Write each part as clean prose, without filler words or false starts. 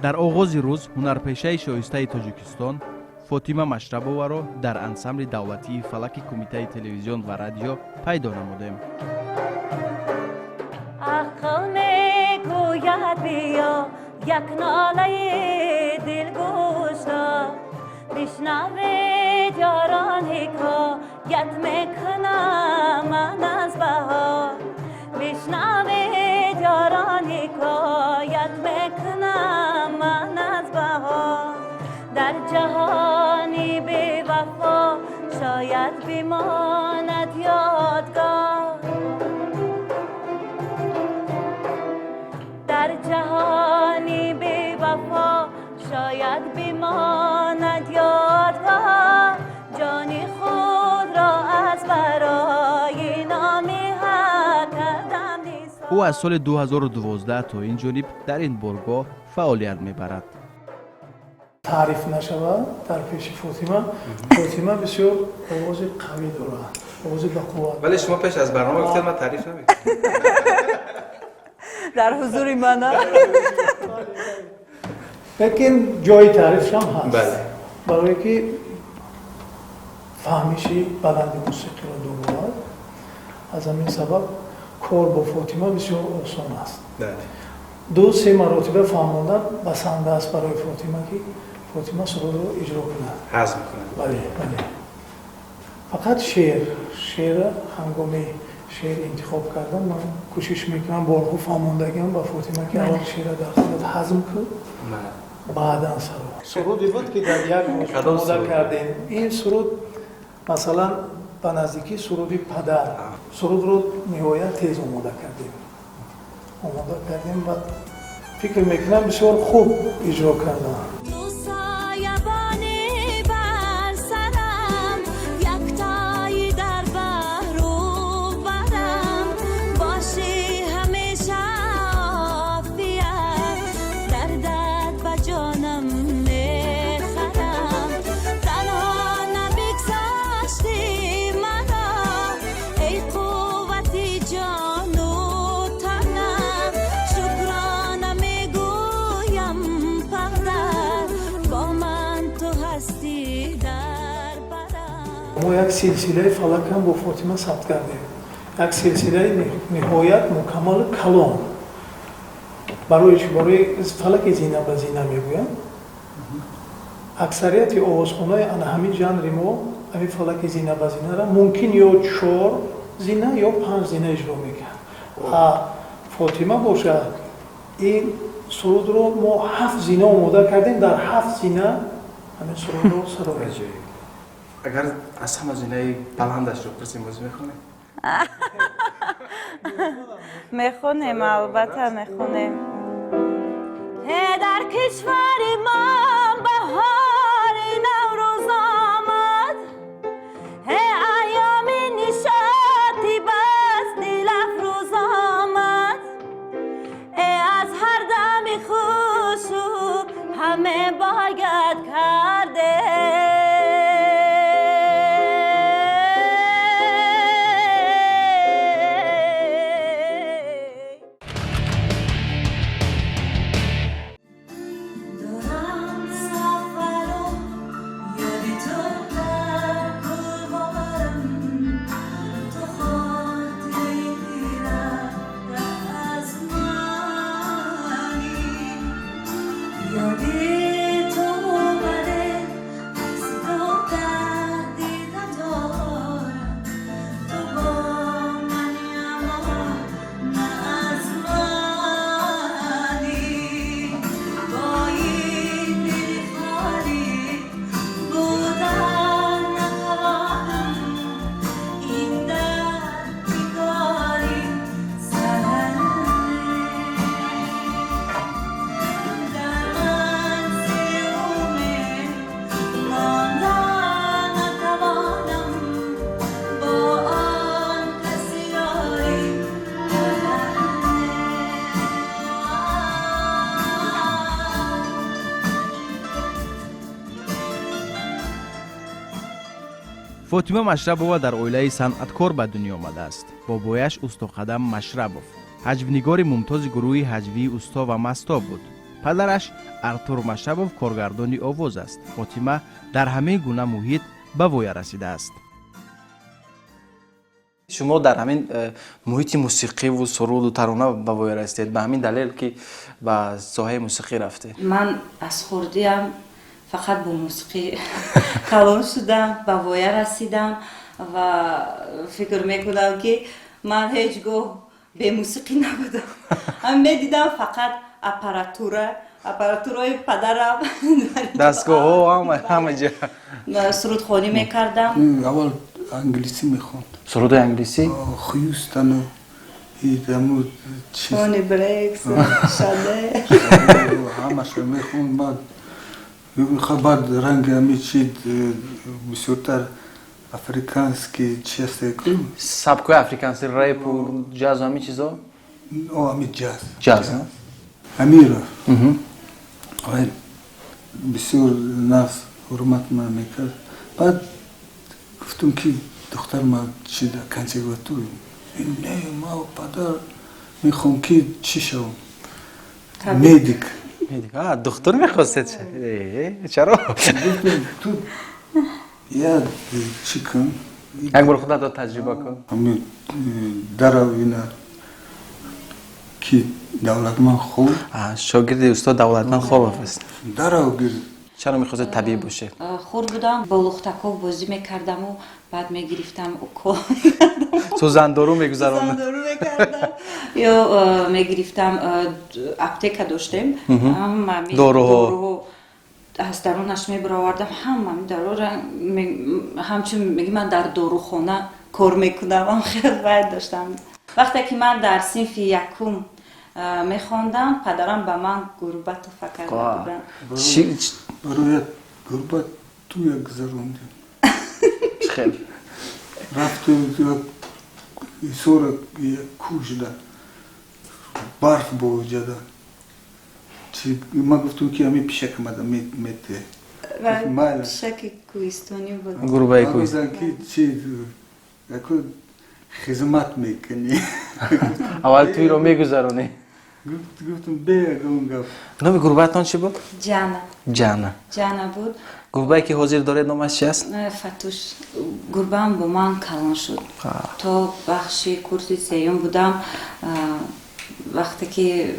Дар оғози рӯз ҳунарпешаи шоистаи Тоҷикистон Фотима Машрабоваро дар ансамбли давлатии фалаки Кумитаи телевизион ва радио пайдо намудем. Ақл мегӯяд, биё, як нолаи дилгӯш дор. Бишнавед, ёрон, ҳикоят мекунам ман аз баҳор. Бишнавед, ёрон, ҳикоят мекунам ман аз баҳор. Дар ҷаҳони бевафо шояд бимонад ёдгор. Дар ҷаҳони бевафо шояд бимонад ёдгор. Ҷони худро аз барои номи ҳақ кардам нисор. Ӯ аз соли 2012 то ин ҷониб дар ин боргоҳ фаъолият мебарад. Таъриф нашавад дар пеши Фотима. Фотима бисёр овози қавӣ дорад, овози бақувват. Вале шумо пеш аз барнома гуфтед, ман таъриф намекунам. Дар ҳузури мана. Лекин ҷои таърифшам ҳаст, Бале. барое ки фаҳмиши баланди мусиқиро дорад. Аз ҳамин сабаб кор бо Фотима бисёр осон аст. Ду се маротиба фаҳмондан басанда аст барои Фотима, ки Фотима сурудро иҷро кунад. Ҳазм кунад. Бале, фақат шеър, шеъра ҳангоми шеър интихоб кардан ман кӯшиш мекунам, борҳо фаҳмондагиам ба Фотима, ки аввал шеъра дар худат ҳазм кун, баъдан саро. Суруде буд, ки дар як рӯз Кадом омода суруд? кардем. Ин суруд, масалан, ба наздикӣ суруди падар, сурудро ниҳоят тез омода кардем ва фикр мекунам, бисёр хуб иҷро кардам. Ту соябони бар сарам, яктои дар баҳру барам бошӣ, ҳамеша офият дардат ба ҷонам мехарам. Танҳо набигзоштӣ маро, эй қуввати ҷону танам. Шукрона мегӯям, падар, бо ман ту ҳастӣ дар барам. Мо як силсилаи фалакам бо Фотима сабт кардем, як силсилаи ниҳоят мукаммалу калон. Барои чӣ? Барои фалаки зина ба зина мегӯянд. Аксарияти овозхонаи ана ҳамин жанри мо ҳамин фалаки зина ба зинара мумкин ё чор зина, ё панҷ зина иҷро мекард, а Фотима бошад, ин сурудро мо ҳафт зина омода кардем, дар ҳафт зина ҳамин сурудро сароем. Агар аз ҳама зинаи баландашро пурсем, бозӣ мехонем? Мехонем, албатта мехонем. Дар кишвари мо баҳори Наврӯз омад, айёми нишоти бас дилафрӯз омад. Аз ҳар дами хушу ҳаме бояд карде. Дорам сафару ёди ту дар кулворам, ту хотири рафта аз мани. Ёди ту омаде, акси ту дар дида дорам, ту бо мани, аммо на аз мани. Бо ин дили холӣ будан натавонам, ин дард бикорӣ саҳар. Дар манзили умед мондан натавонам, бо он каси ёрӣ кардан. Фотима Машрабова дар оилаи санъаткор ба дунё омадааст. Бобояш Устоқадам Машрабов ҳаҷвнигори мумтози гурӯҳи ҳаҷвии Усто ва Масто буд. Падараш Артур Машрабов коргардони овоз аст. Фотима дар ҳамин гуна муҳит ба воя расидааст. Шумо дар ҳамин муҳити мусиқиву суруду тарона ба воя расидед, ба ҳамин далел ки ба соҳаи мусиқӣ рафтед? Ман аз хурдиам фақат бо мусиқӣ калон шудам, ба воя расидам ва фикр мекунам, ки ман ҳеҷ гоҳ бемусиқӣ набудам. Медидам фақат аппаратураи падарам. Дастгоҳҳо ҳама ҷа. Сурудхонӣ мекардам. Аввал англисӣ мехонд. Сурудои англисӣ? Хьюстону аму. Тони Брекс, Шаде. Ҳамаша мехонд. Баъд баъд ранги ами чи бисёртар африканский чи аст. Сабкҳои африкански, рэпу ҷазу ҳамин чизо? Ами ҷаз. Ҷаз. Амиров бисёр нафс ҳурмат ман мекард. Баъд гуфтум, ки духтар ма чи консерватория. Не, ма, падар, мехоҳам ки чӣ шавам, медик. Духтур мехостед? Чаро? Ту я чӣ кун. Як бор худатро таҷриба кун. Даравина ки Давлатман Хол. Шогирди устод Давлатман Холов аст. Дарав гир. Чаро мехостед табиб бошед? Хурд будам, бо лухтакҳо бозӣ мекардаму баъд мегирифтам, укол. Сӯзандору мегузаронд. Сӯзандору мекардам ё мегирифтам, аптека доштем. Доруҳо. Аз дарунаш мебаровардам ҳама дарора, ҳамчун меги ман дар дорухона кор мекунам, хеле вай доштам. Вақте ки ман дар синфи якум мехондам, падарам ба ман гурба туҳфа карда буданд. Барои як гурба туя гузарондем. Хел? Рафтем Ҳисора, як кӯҳ шуда, барф боҷада. Ман гуфтам, ки ами пишак омада мете. Пишаки кӯҳистонӣ буд. Гурбаи кӯҳистон ки чи яку хизмат мекунӣ. Аввал туйро мегузаронӣ. Гуфтам, бе ягон гап. Номи гурбаатон чӣ буд? Ҷана. Ҷана. Ҷана буд. Гурбае ки ҳозир доред, номаш чи аст? Фатуш. Гурбаам бо ман калон шуд то бахши курси сеюм будам. Вақте ки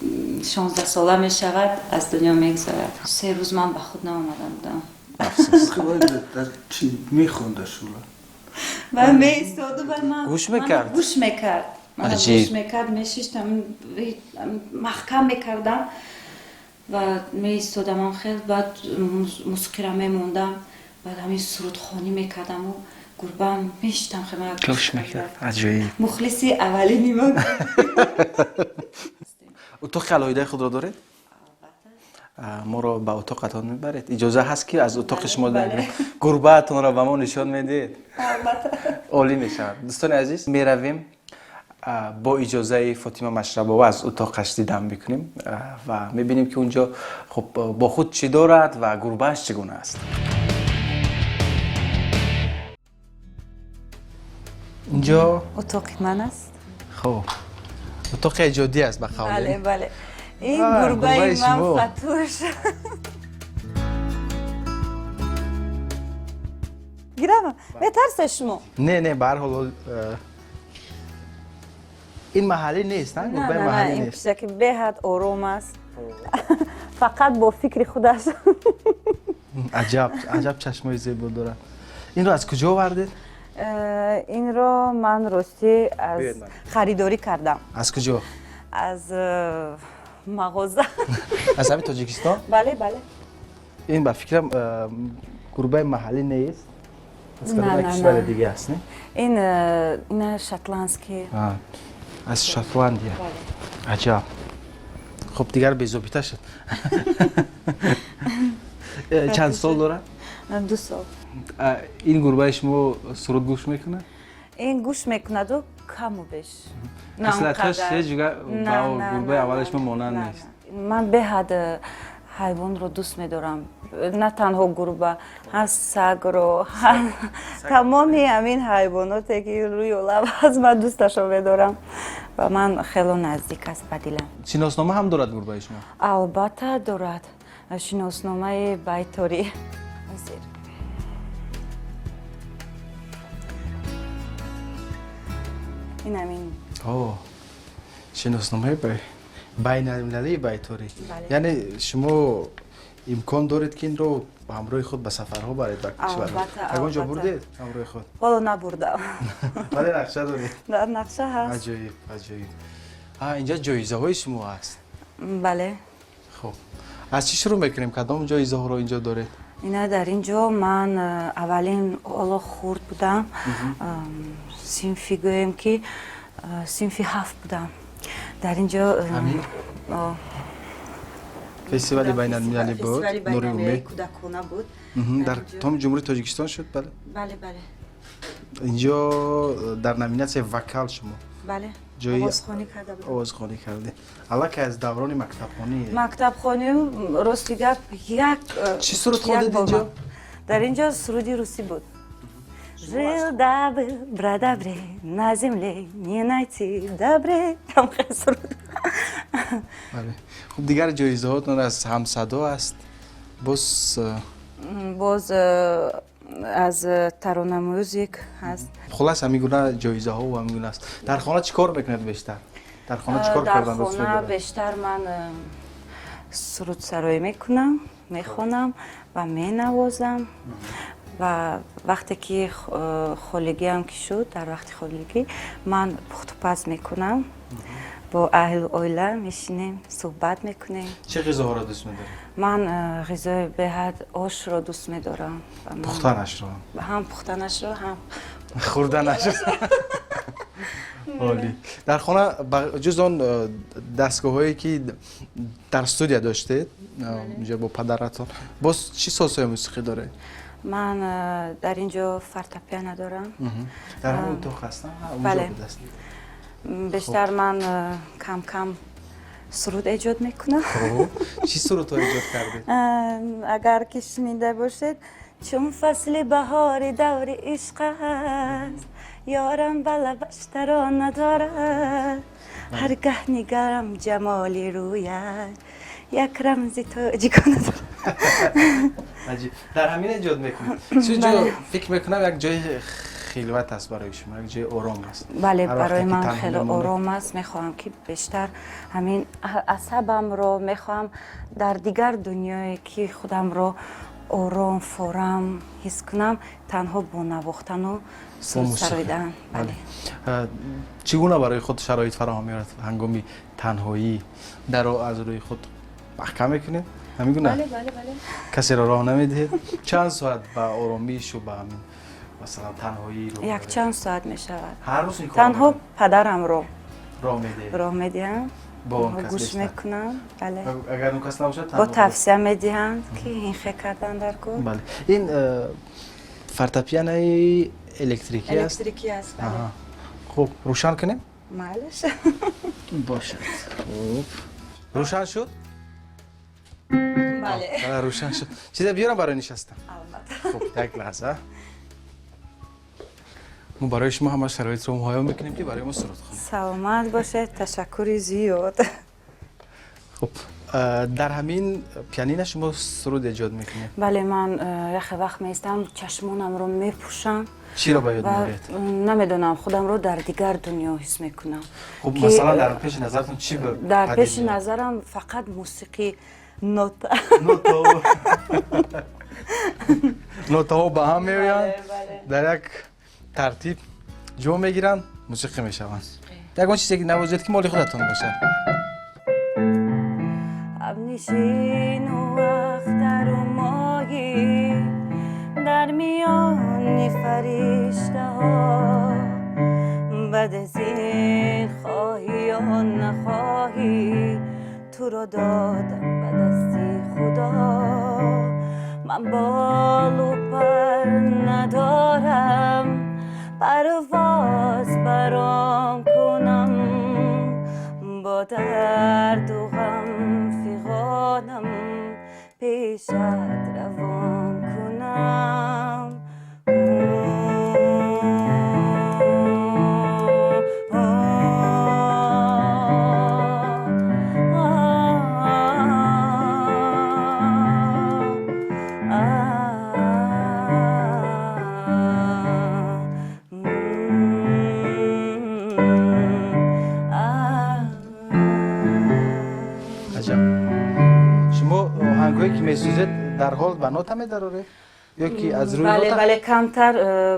16сола мешавад, аз дунё мегузарад. 3 рӯз ман ба худ наомада будам. Мехонда шула. Ва меистоду ва ман гӯш мекард. Гӯш мекард, гӯш мекард, мешиштам, маҳкам мекардам ва меистодам хел. Баъд мусиқиро мемондам, баъд ҳамин сурудхонӣ мекардаму гурбаам мешитам. Гӯш мекард, аҷоиб. Мухлиси аввалини ман. Утоқи алоҳидаи худро доред? Моро ба утоқатон мебаред? Иҷоза ҳаст, ки аз утоқи шумо гурбаатонро ба мо нишон медиҳед? Олӣ мешавад. Дӯстони азиз, меравем, бо иҷозаи Фотима Машрабова аз утоқаш дидан мекунем ва мебинем, ки унҷо хуб бо худ чӣ дорад ва гурбааш чӣ гуна аст. Инҷо утоқи ман аст. Хуб, утоқи эҷодӣ аст, ба қавле. Бале, бале, ин гурбаи ман Фатуш. Гирам, метарсе шумо? Не, не, ба ҳар ҳол ин маҳаллӣ нест, гурбаи маҳаллӣ ин нест. Пишаки беҳад ором аст, фақат бо фикри худаш. Аҷаб, аҷаб чашмои зебо дорад. Инро аз куҷо овардед? Инро ман ростӣ аз харидорӣ кардам. Аз куҷо? Аз мағоза. Аз ҳамин Тоҷикистон? Бале, бале. Ин ба фикрам гурбаи маҳаллӣ нест, аз кадом кишвари дига аст, не? Ин ина шотландский. Аз Шотландия, аҷаб. Хуб, дигар безобита шуд. Чанд сол дорад? 2 сол. Ин гурбаи шумо суруд гӯш мекунад? Ин гӯш мекунаду каму беш. Хислаташ ҳеҷ ба гурбаи аввали шумо монанд нест. Ман беҳад Ҳайвонро дӯст медорам, на танҳо гурба, ҳам сагро, тамоми ҳамин ҳайвоноте ки рӯи олам ҳаст, ман дӯсташон медорам ва ман хело наздик аст ба дилам. Шиноснома ҳам дорад гурбаи шумо? Албатта дорад, шиносномаи байторӣ. Ин ҳамин. Шиносномаи байналмилалии байторӣ, яъне шумо имкон доред, ки инро ҳамроҳи худ ба сафарҳо баред, ба кишварҳо. Ягон ҷо бурдед ҳамроҳи худ? Ҳоло набурдам. Вале нақша доред? Дар нақша ҳаст. Аҷоиб, аҷоиб. Инҷа ҷоизаҳои шумо ҳаст? Бале. Хуб, аз чӣ шурӯъ мекунем? Кадом ҷоизаҳоро инҷо доред? Ина дар ин ҷо ман аввалин, ҳоло хурд будам, синфи, гӯем ки синфи ҳафт будам, дар ин ҷо фестивали байналмилалӣ буд, нури умед. Кӯдакона буд. Дар тамоми Ҷумҳурии Тоҷикистон шуд, бале? Бале, бале. Инҷо дар номинатсияи вокал шумо бале ҷои овозхонӣ карда будам. Овозхонӣ кардед аллакай аз даврони мактабхонӣ. Мактабхонӣ, рости гап, як Чӣ суруд хондед инҷо? Дар ин ҷо суруди русӣ буд. Жил да был брат добрей, на земле не найти добрей. Там суруд. Бале, хуб, дигар ҷоизаҳотон аз Ҳамсадо аст, боз? Боз аз Тарона Мюзик ҳаст. Хулас, ҳамин гуна ҷоизаҳо ва ҳамин гуна аст. Дар хона чӣ кор мекунед бештар? Дар хона чӣ кор кардан Дар хона бештар ман сурудсароӣ мекунам, мехонам ва менавозам ва вақте ки холигиам ки шуд, дар вақти холигӣ ман пухтупаз мекунам, бо аҳлу оила мешинем, суҳбат мекунем. Чӣ ғизоҳоро дӯст медоред? Ман ғизои беҳад ошро дӯст медорам. Пухтанашро? Ҳам пухтанашро, ҳам хӯрданашро. Олӣ. Дар хона ҷуз он дастгоҳҳое ки дар студия доштед инҷо бо падаратон, боз чӣ созҳои мусиқӣ доред? Ман дар ин ҷо фортепиано дорам. Дар ҳамон утоқ ҳастам? Бале. Бештар ман кам кам суруд эҷод мекунам. Чӣ сурудҳо эҷод кардед? Агар ки шунида бошед: чун фасли баҳори даври ишқ аст, ёрам ба лабаш тарона дорад, ҳар гаҳ нигарам ҷамоли рӯяш, як рамзи тоҷикона дорад. Дар ҳамин эҷод мекунед? Ҷо фикр мекунам, як ҷои хилват аст барои шумо, як ҷои ором аст. Бале, барои ман хеле ором аст. Мехоҳам ки бештар ҳамин асабамро, мехоҳам дар дигар дунёе ки худамро ором, форам ҳис кунам, танҳо бо навохтану суруд сароидан. Бале. Чӣ гуна барои худ шароит фароҳам меорад ҳангоми танҳоӣ? Даро аз рӯи худ маҳкам мекунед, ҳамин гуна? Касеро роҳ намедиҳед? Чанд соат ба оромишу, ба ҳамин, масалан, танҳоӣ? Якчанд соат мешавад. Ҳар рӯз ин кор? Танҳо падарамро роҳ медиҳед? Роҳ медиҳам. Бо он кас гӯш мекунам, бале. Агар он кас набошад? Бо тавсия медиҳанд, ки ин хе кардан дар кор. Бале, ин фортепианои электрикӣ аст? Электрикӣ аст, бале. Хуб, рӯшан кунем? Майлаш. Бошад. Хуб, рӯшан шуд? Бале, рӯшан шуд. Чизе биёрам барои нишастан? Албатта. Хуб, як лаҳза. Мо барои шумо ҳама шароитро муҳайё мекунем, ки барои мо суруд хонед. Саломат бошед, ташаккури зиёд. Хуб, дар ҳамин пианина шумо суруд эҷод мекунед? Бале, ман яхе вақт меистам, чашмонамро мепӯшам. Чиро ба ёд меоред? Намедонам, худамро дар дигар дунё ҳис мекунам. Хуб, масалан, дар пеши назаратон чӣ? Дар пеши назарам фақат мусиқӣ, нота. Нотаҳо ба ҳам меоянд, дар як тартиб ҷо мегиранд, мусиқӣ мешаванд. Ягон чизе ки навозед, ки моли худатон бошад. Абнишину ахтару моҳӣ дар миёни фариштаҳо, баъд аз ин хоҳӣ ё нахоҳӣ, туро додам ба дасти Худо. Ман болу пар надорам, парвоз баром кунам, бо дарду ғам фиғонам. пешат равон кунам. Аҷаб, шумо оҳангҳое ки месӯзед, дарҳол ба нота медароред ё ки аз рӯи Бале. нота? Бале, камтар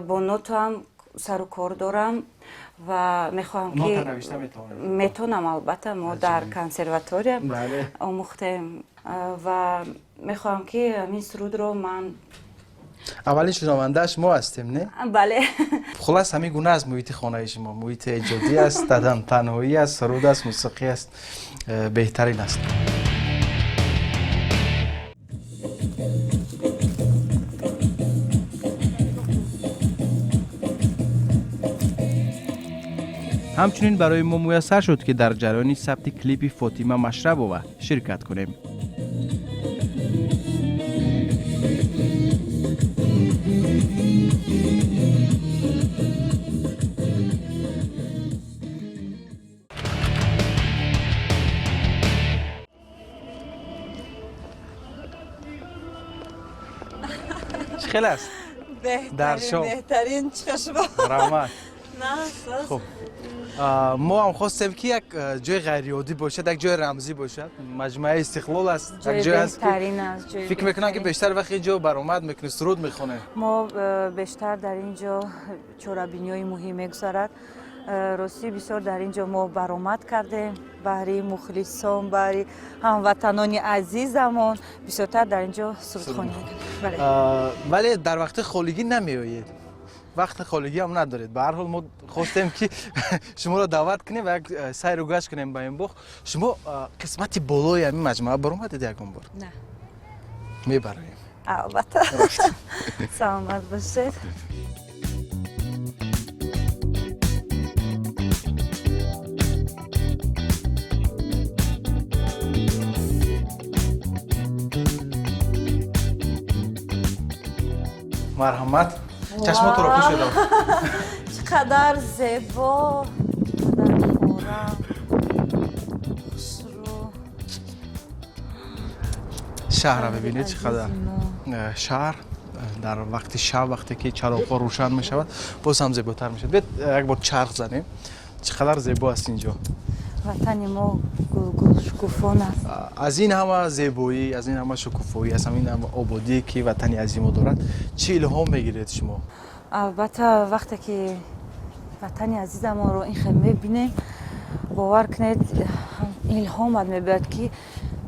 бо нотаам сару кор дорам ва мехоҳам ки Нота навишта метавонед? Метавонам, албатта, мо дар консерватория омӯхтем ва мехоҳам, ки ҳамин сурудро ман Аввалин шунавандааш мо ҳастем, не? Бале. Хулас, ҳамин гуна аст муҳити хонаи шумо, муҳити эҷодӣ аст, танҳоӣ аст, суруд аст, мусиқӣ аст, беҳтарин аст. Ҳамчунин барои мо муяссар шуд, ки дар ҷараёни сабти клипи Фотима Машрабова ширкат кунем. Чӣ хел аст дар шом? Беҳтарин, чашма. Раҳмат. Хуб, мо ҳам хостем, ки як ҷои ғайриоддӣ бошад, як ҷои рамзӣ бошад. Маҷмӯаи Истиқлол аст, як ҷое аст, ки Беҳтарин аст, ҷои фикр мекунам, ки беҳтарин. бештар вақт ин ҷо баромад мекунед, суруд мехонед. Мо бештар дар ин ҷо чорабиниҳои муҳим мегузарад. Ростӣ, бисёр дар ин ҷо мо баромад кардем баҳри мухлисон, баҳри ҳамватанони азизамон, бисёртар дар ин ҷо сурудхонӣ мекунем. Бале. Вале дар вақти холигӣ намеоед, вақти холигӣ ҳам надоред. Ба ҳар ҳол, мо хостем, ки шуморо даъват кунем ва як сайру гашт кунем ба ин боғ. Шумо қисмати болои ҳамин маҷмӯа баромадед ягон бор? Не. Мебароем. Албатта, саломат бошед. Марҳамат, чашмотро пӯшедам. Чӣ қадар зебо, чӣ қадар орам, хушрӯ. Шаҳрро бибинед, чӣ қадар Азизи мо. Шаҳр дар вақти шаб, вақте ки чароғҳо рӯшан мешавад, боз ҳам зеботар мешавад. Биёед, як бор чарх занем, чӣ қадар зебо аст ин ҷо. Ватани мо гулгул шукуфон аст. Аз ин ҳама зебоӣ, аз ин ҳама шукуфоӣ, аз ҳамин ҳама ободие, ки ватани азимо дорад, чӣ илҳом мегиред шумо? Албатта, вақте ки ватани азизамонро ин хел мебинем, бовар кунед, илҳомат мебиёд, ки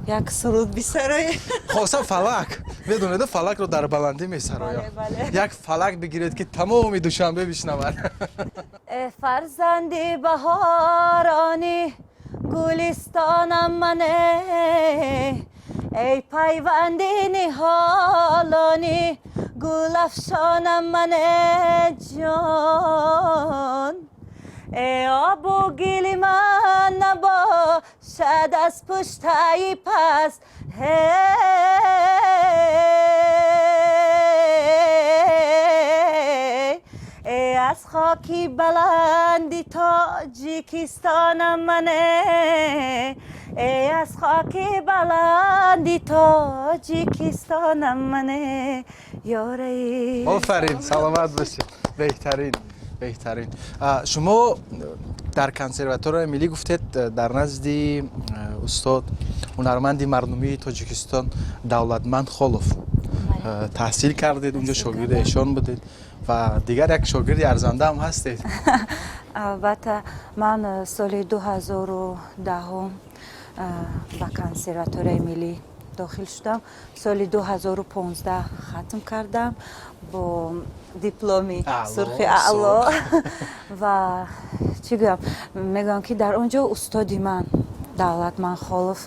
як суруд бисароем. Хоса фалак, медонед, фалакро дар баландӣ месароям. Бале, бале. Як фалак бигиред, ки тамоми Душанбе бишнавад. Э фарзанди баҳорони гулистонам мане, эй пайванди ниҳолони гулафшонам мане, ҷон, э обу гили ман набошад аз пуштаи паст, ҳей, э аз хоки баланди Тоҷикистонам мане, э аз хоки баланди Тоҷикистонам мане, ёраи. Офарин, саломат бошед, беҳтарин, беҳтарин. Шумо дар консерваторияи миллӣ гуфтед, дар назди устод, ҳунарманди мардумии Тоҷикистон Давлатманд Холов таҳсил кардед, унҷо шогирди эшон будед ва дигар як шогирди арзанда ҳам ҳастед. Албатта, ман соли 2010-ум ба консерваторияи миллӣ дохил шудам, соли 2015 хатм кардам бо дипломи Аъло, сурхи аъло. Ва чӣ гӯям, мегӯям, ки дар он ҷо устоди ман Давлатманд Холов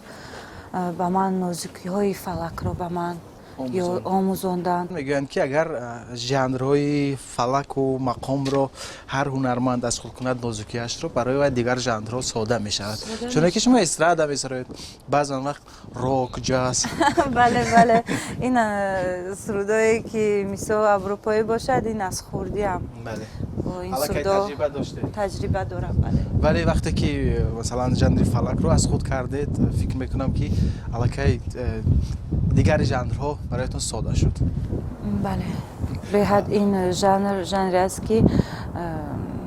ба ман нозукиҳои фалакро ба ман Омӯзонданд. Мегӯянд, ки агар жанрҳои фалаку мақомро ҳар ҳунарманд аз худ кунад, нозукиашро, барои вай дигар жанрҳо сода мешавад, чуне ки шумо эстрада месароед, баъзан вақт рок, ҷаз. Бале, ин сурудое ки мисол аврупоӣ бошад, ин аз хурдиам ин сурудо таҷриба дорам, бале. Вале вақте ки, масалан, жанри фалакро аз худ кардед, фикр мекунам, ки аллакай дигар жанрҳо бароятон сода шуд. Бале, беҳад ин жанр жанре аст, ки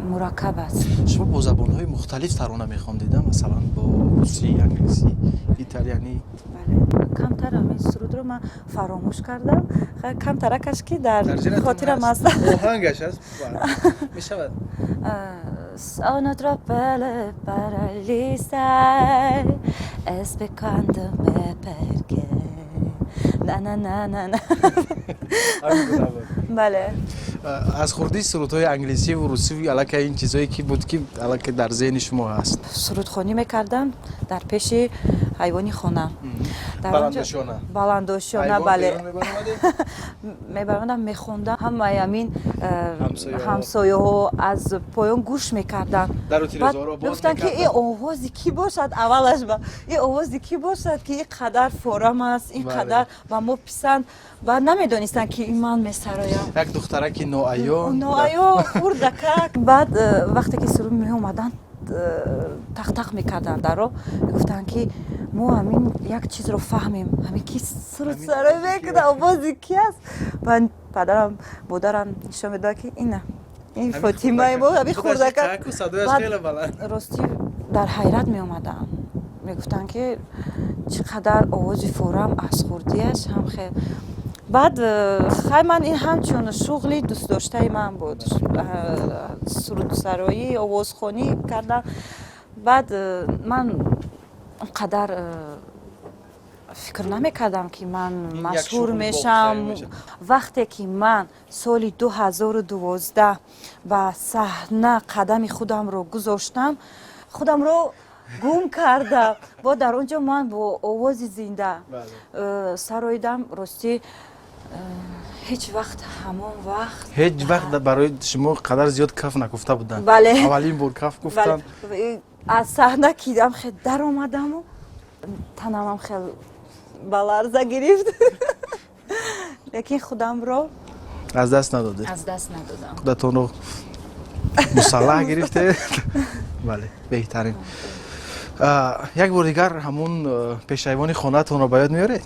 мураккаб аст. Шумо бо забонҳои мухталиф тарона мехондеда, масалан, бо русӣ, англисӣ, италиянӣ. Бале, камтар ҳамин сурудро ман фаромӯш кардам, камтаракаш ки дар хотирам аст. Оҳангаш аст, мешавад. Sono troppe le paralise e secondo me perché на на на на на. Бале. Аз хурдии сурудҳои англисиву русӣ, аллакай ин чизое ки буд, ки аллакай дар зеҳни шумо ҳаст. Сурудхонӣ мекардам дар пеши ҳайвони хона. Баландошёна. Баландошёна, бале, мебаромадам, мехондам, ҳамаи ҳамин ҳамсояҳо аз поён гӯш мекарданд. Мегуфтанд, ки ин овози кӣ бошад, аввалаш ба ин овози кӣ бошад, ки ин қадар форам аст, ин қадар ба мо писанд. Баъд намедонистанд, ки ин ман месароям. Як духтараки ноаён. Ноаён, хурдакак. Баъд вақте ки суруд меомаданд, тақтақ мекарданд даро, мегуфтанд, ки мо ҳамин як чизро фаҳмем, ҳамин ки сурудсароӣ мекунад, овози ки аст. Баъд падарам, модарам нишон медоданд, ки ина, ин Фотимаи мо, ҳамин хурдака. Ростӣ, дар ҳайрат меомадам, мегуфтанд, ки чӣ қадар овози форам, аз хурдиаш ҳам хел. Баъд хай, ман ин ҳамчун шуғли дӯстдоштаи ман буд, сурудсароӣ, овозхонӣ кардам. Баъд ман он қадар фикр намекардам, ки ман машҳур мешавам. Вақте ки ман соли 2012 ба саҳна қадами худамро гузоштам, худамро гум кардам. Бо дар он ҷо ман бо овози зинда сароидам. Ростӣ, ҳеҷ вақт ҳамон вақт Ҳеҷ вақт барои шумо қадар зиёд каф накуфта буданд. Бале. Аввалин бор каф гуфтанд. Аз саҳна ки ам хел даромадаму танамам хел ба ларза гирифт, лекин худамро аз даст надодед. Аз даст надодам. Худатонро мусаллаҳ гирифтед, бале, беҳтарин. Як бор дигар ҳамун пешайвони хонаатонро ба ёд меоред?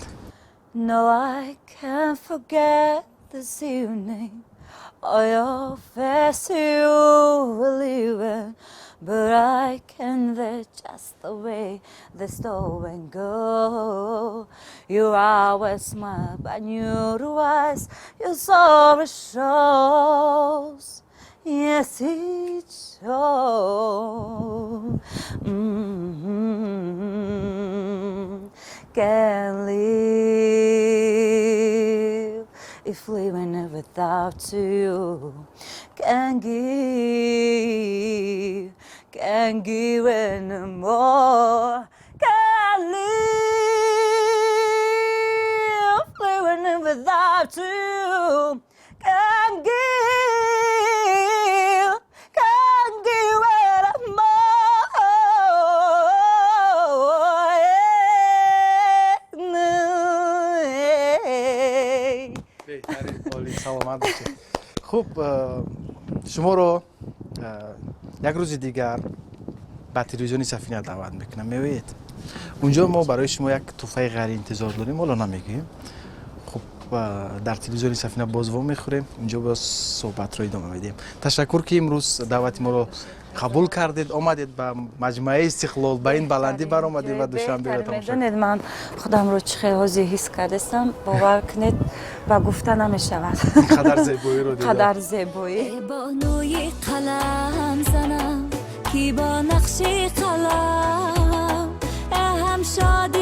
No, I can't forget this evening or your face you were leaving, but I can live just the way the storm go. You always smile, but your eyes, your sorrow shows. Yes, it shows. Can't live if living without you. Can't give anymore. Can't live living without you. Can't give anymore. Yeah. Беҳтарин, олӣ, саломат бошед. Хуб, шуморо як рӯзи дигар ба телевизиони Сафина даъват мекунам, меоед. Унҷо мо барои шумо як тӯҳфаи ғайриинтизор дорем, ҳоло намегӯем. Хуб, дар телевизиони Сафина боз во мехӯрем, унҷо боз суҳбатро идома медиҳем. Ташаккур, ки имрӯз даъвати моро қабул кардед, омадед ба маҷмӯаи Истиқлол, ба ин баландӣ баромадед ва Душанберо тамошо. Медонед, ман худамро чӣ хел ҳозир ҳис кардастам? Бовар кунед, ба гуфта намешавад. Қадар зебоиро дида. Қадар зебоӣ. Бонуи қалам занам, ки бо нақши қалам ҳам шодӣ.